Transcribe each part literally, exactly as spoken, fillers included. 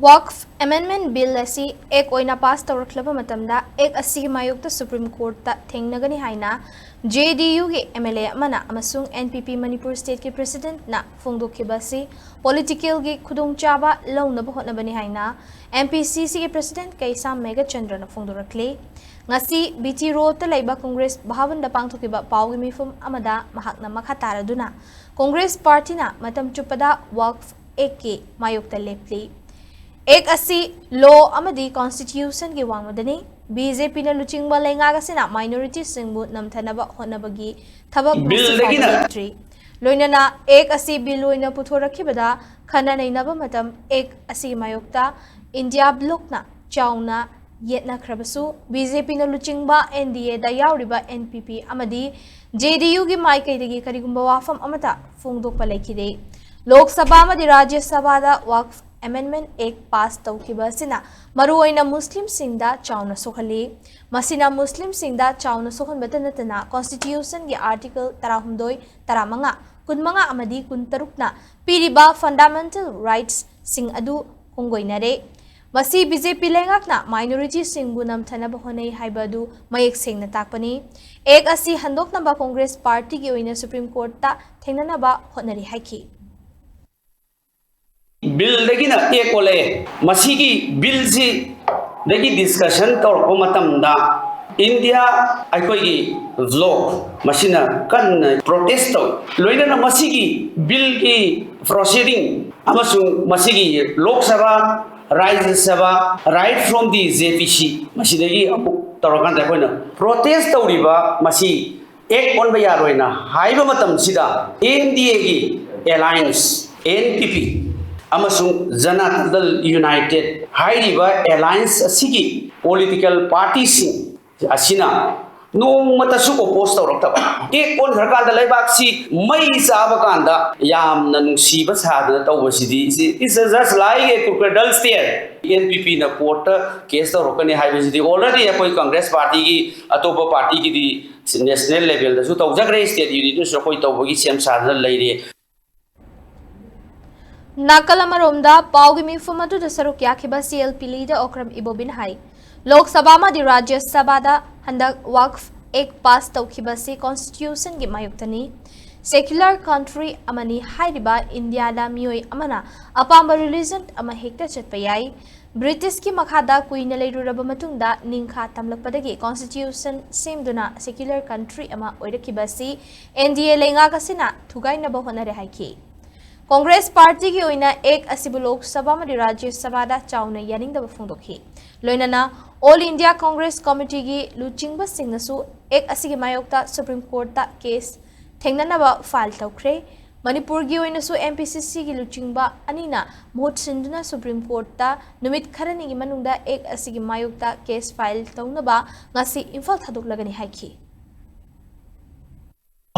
Waqf Amendment Bill ꯑꯁꯤ ꯑꯦꯛ ꯑꯣꯏꯅ pass ꯇꯧꯔꯛꯂꯕ ꯃꯇꯝꯗ ꯑꯦꯛ ꯑꯁꯤꯒꯤ ꯃꯥꯌꯣꯛꯇ ꯁꯨꯄ꯭ꯔꯤꯝ ꯀꯣꯔꯠꯇ ꯊꯦꯡꯅꯒꯅꯤ ꯍꯥꯏꯅ ꯖꯦ ꯗꯤ ꯌꯨꯒꯤ ꯑꯦꯝ ꯑꯦꯜ ꯑꯦ ꯑꯃꯅ ꯑꯃꯁꯨꯡ ꯑꯦꯟ ꯄꯤ ꯄꯤ ꯃꯅꯤꯄꯨꯔ ꯁ꯭ꯇꯦꯠꯀꯤ ꯄ꯭ꯔꯦꯁꯤꯗꯦꯟꯠꯅ ꯐꯣꯡꯗꯣꯛꯈꯤꯕ ꯑꯁꯤ ꯄꯣꯂꯤꯇꯤꯀꯦꯜꯒꯤ ꯈꯨꯗꯣꯡꯆꯥꯕ ꯂꯧꯅꯕ ꯍꯣꯠꯅꯕꯅꯤ ꯍꯥꯏꯅ ꯑꯦꯝ ꯄꯤ ꯁꯤ ꯁꯤꯒꯤ ꯄ꯭ꯔꯦꯁꯤꯗꯦꯟꯠ ꯀꯩꯁꯥꯝ ꯃꯦꯘꯆꯟꯗ꯭ꯔꯅ ꯐꯣꯡꯗꯣꯔꯛꯂꯤ꯫ ꯉꯁꯤ ꯕꯤ ꯇꯤ ꯔꯣꯗꯇ ꯂꯩꯕ ꯀꯣꯡꯒ꯭ꯔꯦꯁ ꯚꯥꯕꯟꯗ ꯄꯥꯡꯊꯣꯛꯈꯤꯕ ꯄꯥꯎꯒꯤ ꯃꯤꯐꯝ ꯑꯃꯗ ꯃꯍꯥꯛꯅ ꯃꯈꯥ ꯇꯥꯔꯗꯨꯅ ꯀꯣꯡꯒ꯭ꯔꯦꯁ ꯄꯥꯔꯇꯤꯅ ꯃꯇꯝ ꯆꯨꯞꯄꯗ ꯋꯥꯛꯐ ꯑꯦꯛꯀꯤ ꯃꯥꯌꯣꯛꯇ ꯂꯦꯞꯂꯤ꯫ ꯑꯦꯛ ꯑꯁꯤ ꯂꯣ ꯑꯃꯗꯤ ꯀꯣꯟꯁꯇꯤꯇ꯭ꯌꯨꯁꯟꯒꯤ ꯋꯥꯡꯃꯗꯅꯤ꯫ ꯕꯤ ꯖꯦ ꯄꯤꯅ ꯂꯨꯆꯤꯡꯕ ꯂꯩꯉꯥꯛ ꯑꯁꯤꯅ ꯃꯥꯏꯅꯣꯔꯤꯇꯤꯁꯤꯡꯕꯨ ꯅꯝꯊꯅꯕ ꯍꯣꯠꯅꯕꯒꯤ ꯊꯕꯛ ꯉꯁꯤ ꯐꯥꯎꯕ ꯕꯤꯜꯗꯒꯤꯅ ꯂꯦꯞꯇ꯭ꯔꯤ꯫ ꯂꯣꯏꯅꯅ ꯑꯦꯛ ꯑꯁꯤ ꯕꯤꯜ ꯑꯣꯏꯅ ꯄꯨꯊꯣꯔꯛꯈꯤꯕꯗ ꯈꯟꯅ ꯅꯩꯅꯕ ꯃꯇꯝ ꯑꯦꯛ ꯑꯁꯤꯒꯤ ꯃꯥꯌꯣꯛꯇ ꯏꯟꯗꯤꯌꯥ ꯕ꯭ꯂꯣꯛꯅ ꯆꯥꯎꯅ ꯌꯦꯠꯅꯈ꯭ꯔꯕꯁꯨ, ꯕꯤ ꯖꯦ ꯄꯤꯅ ꯂꯨꯆꯤꯡꯕ ꯑꯦꯟ ꯗꯤ ꯑꯦꯗ ꯌꯥꯎꯔꯤꯕ ꯑꯦꯟ ꯄꯤ ꯄꯤ ꯑꯃꯗꯤ ꯖꯦ ꯗꯤ ꯌꯨꯒꯤ ꯃꯥꯏꯀꯩꯗꯒꯤ ꯀꯔꯤꯒꯨꯝꯕ ꯋꯥꯐꯝ ꯑꯃꯠꯇ ꯐꯣꯡꯗꯣꯛꯄ ꯂꯩꯈꯤꯗꯦ꯫ ꯂꯣꯛ ꯁꯚꯥ ꯑꯃꯗꯤ ꯔꯥꯖ꯭ꯌ ꯁꯚꯥꯗ ꯋꯥꯛꯐ ꯑꯦꯃꯦꯟꯗꯃꯦꯟꯠ ꯑꯦꯛ ꯄꯥꯁ ꯇꯧꯈꯤꯕ ꯑꯁꯤꯅ ꯃꯔꯨꯑꯣꯏꯅ ꯃꯨꯁꯂꯤꯝꯁꯤꯡꯗ ꯆꯥꯎꯅ ꯁꯣꯛꯍꯜꯂꯤ꯫ ꯃꯁꯤꯅ ꯃꯨꯁꯂꯤꯝꯁꯤꯡꯗ ꯆꯥꯎꯅ ꯁꯣꯛꯍꯟꯕꯇ ꯅꯠꯇꯅ ꯀꯣꯟꯁꯇꯤꯇ꯭ꯌꯨꯁꯟꯒꯤ ꯑꯥꯔꯇꯤꯀꯜ ꯇꯔꯥꯍꯨꯝꯗꯣꯏ, ꯇꯔꯥꯃꯉꯥ, ꯀꯨꯟꯃꯉꯥ ꯑꯃꯗꯤ ꯀꯨꯟꯇꯔꯨꯛꯅ ꯄꯤꯔꯤꯕ ꯐꯟꯗꯥꯃꯦꯟꯇꯦꯜ ꯔꯥꯏꯠꯁꯁꯤꯡ ꯑꯗꯨ ꯈꯣꯡꯒꯣꯏꯅꯔꯦ꯫ ꯃꯁꯤ ꯕꯤ ꯖꯦ ꯄꯤ ꯂꯩꯉꯥꯛꯅ ꯃꯥꯏꯅꯣꯔꯤꯇꯤꯁꯤꯡꯕꯨ ꯅꯝꯊꯅꯕ ꯍꯣꯠꯅꯩ ꯍꯥꯏꯕ ꯑꯗꯨ ꯃꯌꯦꯛ ꯁꯦꯡꯅ ꯇꯥꯛꯄꯅꯤ꯫ ꯑꯦꯛ ꯑꯁꯤ ꯍꯟꯗꯣꯛꯅꯕ ꯀꯣꯡꯒ꯭ꯔꯦꯁ ꯄꯥꯔꯇꯤꯒꯤ ꯑꯣꯏꯅ ꯁꯨꯄ꯭ꯔꯤꯝ ꯀꯣꯔꯠꯇ ꯊꯦꯡꯅꯅꯕ ꯍꯣꯠꯅꯔꯤ ꯍꯥꯏꯈꯤ꯫ ꯕꯤꯜꯗꯒꯤꯅ ꯑꯦꯛ ꯑꯣꯜꯂꯛꯑꯦ꯫ ꯃꯁꯤꯒꯤ ꯕꯤꯜꯁꯤꯗꯒꯤ ꯗꯤꯁꯀꯁꯟ ꯇꯧꯔꯛꯄ ꯃꯇꯝꯗ ꯏꯟꯗꯤꯌꯥ ꯑꯩꯈꯣꯏꯒꯤ ꯕ꯭ꯂꯣꯛ ꯃꯁꯤꯅ ꯀꯟꯅ ꯄ꯭ꯔꯣꯇꯦꯁ ꯇꯧꯏ꯫ ꯂꯣꯏꯅꯅ ꯃꯁꯤꯒꯤ ꯕꯤꯜꯒꯤ ꯄ꯭ꯔꯣꯁꯤꯗꯤꯡ ꯑꯃꯁꯨꯡ ꯃꯁꯤꯒꯤ ꯂꯣꯛ ꯁꯚꯥ, ꯔꯥꯖ꯭ꯌ ꯁꯚꯥ, right from the J P C ꯃꯁꯤꯗꯒꯤ ꯑꯃꯨꯛ ꯇꯧꯔꯀꯥꯟꯗ ꯑꯩꯈꯣꯏꯅ ꯄ꯭ꯔꯣꯇꯦꯁ ꯇꯧꯔꯤꯕ ꯃꯁꯤ ꯑꯦꯛ ꯑꯣꯟꯕ ꯌꯥꯔꯣꯏꯅ ꯍꯥꯏꯕ ꯃꯇꯝꯁꯤꯗ ꯑꯦꯟ ꯗꯤ ꯑꯦꯒꯤ ꯑꯦꯂꯥꯏꯟꯁ, ꯑꯦꯟ ꯄꯤ ꯄꯤ ꯑꯃꯁꯨꯡ ꯖꯅꯇꯥ ꯗꯜ ꯌꯨꯅꯥꯏꯇꯦꯗ ꯍꯥꯏꯔꯤꯕ ꯑꯦꯂꯥꯏꯟꯁ ꯑꯁꯤꯒꯤ ꯄꯣꯂꯤꯇꯤꯀꯦꯜ ꯄꯥꯔꯇꯤꯁꯤꯡ ꯑꯁꯤꯅ ꯅꯣꯡꯃꯇꯁꯨ ꯑꯣꯄꯣꯖ ꯇꯧꯔꯛꯇꯕ꯫ ꯑꯦꯛ ꯑꯣꯟꯈ꯭ꯔꯀꯥꯟꯗ ꯂꯩꯕꯥꯛꯁꯤ ꯃꯩ ꯆꯥꯕ ꯀꯥꯟꯗ ꯌꯥꯝꯅ ꯅꯨꯡꯁꯤꯕ ꯁꯥꯗꯅ ꯇꯧꯕꯁꯤꯗꯤ, it's just like a crocodile tear꯫ N P ꯄꯤꯅ ꯀꯣꯔꯠꯇ ꯀꯦꯁ ꯇꯧꯔꯛꯀꯅꯤ ꯍꯥꯏꯕꯁꯤꯗꯤ already ꯑꯩꯈꯣꯏ ꯀꯪꯒ꯭ꯔꯦꯁ ꯄꯥꯔꯇꯤꯒꯤ, ꯑꯇꯣꯞꯄ ꯄꯥꯔꯇꯤꯒꯤꯗꯤ ꯅꯦꯁꯅꯦꯜ ꯂꯦꯚꯦꯜꯗꯁꯨ ꯇꯧꯖꯈ꯭ꯔꯦ, ꯁ꯭ꯇꯦꯠ ꯌꯨꯅꯤꯠꯇꯁꯨ ꯑꯩꯈꯣꯏ ꯇꯧꯕꯒꯤ ꯁꯦꯝ ꯁꯥꯗꯨꯅ ꯂꯩꯔꯦ꯫ ꯅꯥꯀꯜ ꯑꯃꯔꯣꯝꯗ ꯄꯥꯎꯒꯤ ꯃꯤꯐꯝ ꯑꯗꯨꯗ ꯁꯔꯨꯛ ꯌꯥꯈꯤꯕ C L P leader Okram ꯏꯕꯣꯕꯤꯅ ꯍꯥꯏ, ꯂꯣꯛ ꯁꯚꯥ ꯑꯃꯗꯤ ꯔꯥꯖ꯭ꯌ ꯁꯚꯥꯗ ꯍꯟꯗꯛ ꯋꯥꯛꯐ ꯑꯦꯛ ꯄꯥꯁ ꯇꯧꯈꯤꯕꯁꯤ ꯀꯣꯟꯁꯇꯤꯇ꯭ꯌꯨꯁꯟꯒꯤ ꯃꯥꯌꯣꯛꯇꯅꯤ꯫ ꯁꯦꯀ꯭ꯌꯨꯂꯔ ꯀꯟꯇ꯭ꯔꯤ ꯑꯃꯅꯤ ꯍꯥꯏꯔꯤꯕ ꯏꯟꯗꯤꯌꯥꯗ ꯃꯤꯑꯣꯏ ꯑꯃꯅ ꯑꯄꯥꯝꯕ ꯔꯤꯂꯤꯖꯟ ꯑꯃ ꯍꯦꯛꯇ ꯆꯠꯄ ꯌꯥꯏ꯫ ꯕ꯭ꯔꯤꯇꯤꯁꯀꯤ ꯃꯈꯥꯗ ꯀꯨꯏꯅ ꯂꯩꯔꯨꯔꯕ ꯃꯇꯨꯡꯗ ꯅꯤꯡꯈꯥ ꯇꯝꯂꯛꯄꯗꯒꯤ ꯀꯣꯟꯁꯇꯤꯇ꯭ꯌꯨꯁꯟ ꯁꯦꯝꯗꯨꯅ ꯁꯦꯀ꯭ꯌꯨꯂꯔ ꯀꯟꯇ꯭ꯔꯤ ꯑꯃ ꯑꯣꯏꯔꯛꯈꯤꯕ ꯑꯁꯤ ꯑꯦꯟ ꯗꯤ ꯑꯦ ꯂꯩꯉꯥꯛ ꯑꯁꯤꯅ ꯊꯨꯒꯥꯏꯅꯕ ꯍꯣꯠꯅꯔꯦ ꯍꯥꯏꯈꯤ꯫ ꯀꯣꯡꯒ꯭ꯔꯦꯁ ꯄꯥꯔꯇꯤꯒꯤ ꯑꯣꯏꯅ ꯑꯦꯛ ꯑꯁꯤꯕꯨ ꯂꯣꯛ ꯁꯚꯥ ꯑꯃꯗꯤ ꯔꯥꯖ꯭ꯌ ꯁꯚꯥꯗ ꯆꯥꯎꯅ ꯌꯥꯅꯤꯡꯗꯕ ꯐꯣꯡꯗꯣꯛꯈꯤ꯫ ꯂꯣꯏꯅꯅ ꯑꯣꯜ ꯏꯟꯗꯤꯌꯥ ꯀꯣꯡꯒ꯭ꯔꯦꯁ ꯀꯃꯤꯇꯤꯒꯤ ꯂꯨꯆꯤꯡꯕꯁꯤꯡꯅꯁꯨ ꯑꯦꯛ ꯑꯁꯤꯒꯤ ꯃꯥꯌꯣꯛꯇ ꯁꯨꯄ꯭ꯔꯤꯝ ꯀꯣꯔꯠꯇ ꯀꯦꯁ ꯊꯦꯡꯅꯅꯕ ꯐꯥꯏꯜ ꯇꯧꯈ꯭ꯔꯦ꯫ ꯃꯅꯤꯄꯨꯔꯒꯤ ꯑꯣꯏꯅꯁꯨ ꯑꯦꯝ ꯄꯤ ꯁꯤ ꯁꯤꯒꯤ ꯂꯨꯆꯤꯡꯕ ꯑꯅꯤꯅ ꯃꯍꯨꯠ ꯁꯤꯟꯗꯨꯅ ꯁꯨꯄ꯭ꯔꯤꯝ ꯀꯣꯔꯠꯇ ꯅꯨꯃꯤꯠ ꯈꯔꯅꯤꯒꯤ ꯃꯅꯨꯡꯗ ꯑꯦꯛ ꯑꯁꯤꯒꯤ ꯃꯥꯌꯣꯛꯇ ꯀꯦꯁ ꯐꯥꯏꯜ ꯇꯧꯅꯕ ꯉꯁꯤ ꯏꯝꯐꯥꯜ ꯊꯥꯗꯣꯛꯂꯒꯅꯤ ꯍꯥꯏꯈꯤ꯫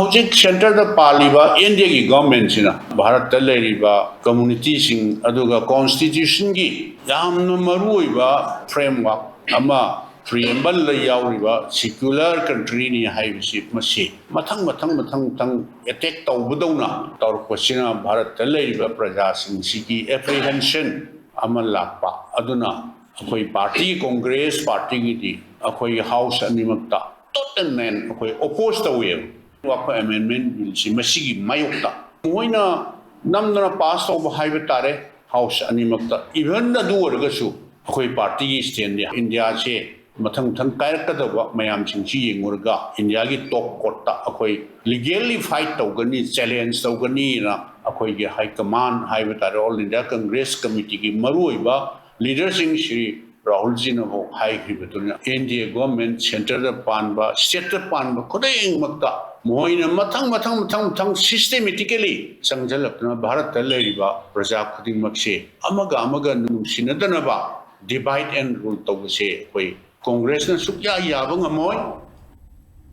ꯍꯧꯖꯤꯛ ꯁꯦꯟꯇꯔꯗ ꯄꯥꯜꯂꯤꯕ ꯏꯟꯗꯤꯌꯥꯒꯤ ꯒꯚꯔꯟꯃꯦꯟꯠꯁꯤꯅ ꯚꯥꯔꯠꯇ ꯂꯩꯔꯤꯕ ꯀꯝꯃꯨꯅꯤꯇꯤꯁꯤꯡ ꯑꯗꯨꯒ ꯀꯣꯟꯁꯇꯤꯇ꯭ꯌꯨꯁꯟꯒꯤ ꯌꯥꯝꯅ ꯃꯔꯨꯑꯣꯏꯕ ꯐ꯭ꯔꯦꯝꯋꯥꯔꯛ ꯑꯃ, ꯄ꯭ꯔꯤꯑꯦꯝꯕꯜꯗ ꯌꯥꯎꯔꯤꯕ ꯁꯦꯀ꯭ꯌꯨꯂꯔ ꯀꯟꯇ꯭ꯔꯤꯅꯤ ꯍꯥꯏꯕꯁꯤ ꯃꯁꯤ ꯃꯊꯪ ꯃꯊꯪ ꯃꯊꯪ ꯃꯊꯪ ꯑꯦꯇꯦꯛ ꯇꯧꯕꯗꯧꯅ ꯇꯧꯔꯛꯄꯁꯤꯅ ꯚꯥꯔꯠꯇ ꯂꯩꯔꯤꯕ ꯄ꯭ꯔꯖꯥꯁꯤꯡꯁꯤꯒꯤ ꯑꯦꯄ꯭ꯔꯤꯍꯦꯟꯁꯟ ꯑꯃ ꯂꯥꯛꯄ꯫ ꯑꯗꯨꯅ ꯑꯩꯈꯣꯏ ꯄꯥꯔꯇꯤ, ꯀꯣꯡꯒ꯭ꯔꯦꯁ ꯄꯥꯔꯇꯤꯒꯤꯗꯤ ꯑꯩꯈꯣꯏꯒꯤ ꯍꯥꯎꯁ ꯑꯅꯤꯃꯛꯇ ꯇꯣꯇꯦꯜ ꯃꯦꯟ ꯑꯩꯈꯣꯏ ꯑꯣꯄꯣꯖ ꯇꯧꯋꯦꯕ꯫ ꯋꯥꯐ ꯑꯦꯃꯦꯟꯗꯃꯦꯟꯠ ꯕꯤꯜꯁꯤ ꯃꯁꯤꯒꯤ ꯃꯥꯌꯣꯛꯇ ꯃꯣꯏꯅ ꯅꯝꯗꯅ ꯄꯥꯁ ꯇꯧꯕ ꯍꯥꯏꯕ ꯇꯥꯔꯦ ꯍꯥꯎꯁ ꯑꯅꯤꯃꯛꯇ꯫ ꯏꯚꯟ ꯑꯗꯨ ꯑꯣꯏꯔꯒꯁꯨ ꯑꯩꯈꯣꯏ ꯄꯥꯔꯇꯤꯒꯤ ꯁ꯭ꯇꯦꯟꯗꯤ ꯏꯟꯗꯤꯌꯥꯁꯦ ꯃꯊꯪ ꯃꯊꯪ ꯀꯥꯏꯔꯛꯀꯗꯕ ꯃꯌꯥꯝꯁꯤꯡꯁꯤ ꯌꯦꯡꯉꯨꯔꯒ ꯏꯟꯗꯤꯌꯥꯒꯤ ꯇꯣꯞ ꯀꯣꯔꯠꯇ ꯑꯩꯈꯣꯏ ꯂꯤꯒꯦꯜꯂꯤ ꯐꯥꯏꯠ ꯇꯧꯒꯅꯤ, ꯆꯦꯂꯦꯟꯖ ꯇꯧꯒꯅꯤꯅ ꯑꯩꯈꯣꯏꯒꯤ ꯍꯥꯏ ꯀꯃꯥꯟ ꯍꯥꯏꯕ ꯇꯥꯔꯦ, ꯑꯣꯜ ꯏꯟꯗꯤꯌꯥ ꯀꯪꯒ꯭ꯔꯦꯁ ꯀꯃꯤꯇꯤꯒꯤ ꯃꯔꯨꯑꯣꯏꯕ ꯂꯤꯗꯔꯁꯤꯡ ꯁ꯭ꯔꯤ ꯔꯥꯍꯨꯜꯖꯤꯅꯐꯥꯎ ꯍꯥꯏꯈ꯭ꯔꯤꯕꯗꯨꯅ ꯑꯦꯟ ꯗꯤ ꯑꯦ ꯒꯣꯚꯔꯟꯃꯦꯟꯠ ꯁꯦꯟꯇꯔꯗ ꯄꯥꯟꯕ, ꯁ꯭ꯇꯦꯠꯇ ꯄꯥꯟꯕ ꯈꯨꯗꯤꯡꯃꯛꯇ ꯃꯈꯣꯏꯅ ꯃꯊꯪ ꯃꯊꯪ ꯃꯊꯪ ꯃꯊꯪ ꯁꯤꯁꯇꯦꯃꯦꯇꯤꯀꯦꯂꯤ ꯆꯪꯁꯤꯜꯂꯛꯇꯨꯅ ꯚꯥꯔꯠꯇ ꯂꯩꯔꯤꯕ ꯄ꯭ꯔꯖꯥ ꯈꯨꯗꯤꯡꯃꯛꯁꯦ ꯑꯃꯒ ꯑꯃꯒ ꯅꯨꯡꯁꯤꯅꯗꯅꯕ ꯗꯤꯚꯥꯏꯠ ꯑꯦꯟ ꯔꯨꯜ ꯇꯧꯕꯁꯦ ꯑꯩꯈꯣꯏ ꯀꯣꯡꯒ꯭ꯔꯦꯁꯅ ꯁꯨꯛꯌꯥ ꯌꯥꯕ ꯉꯝꯃꯣꯏ꯫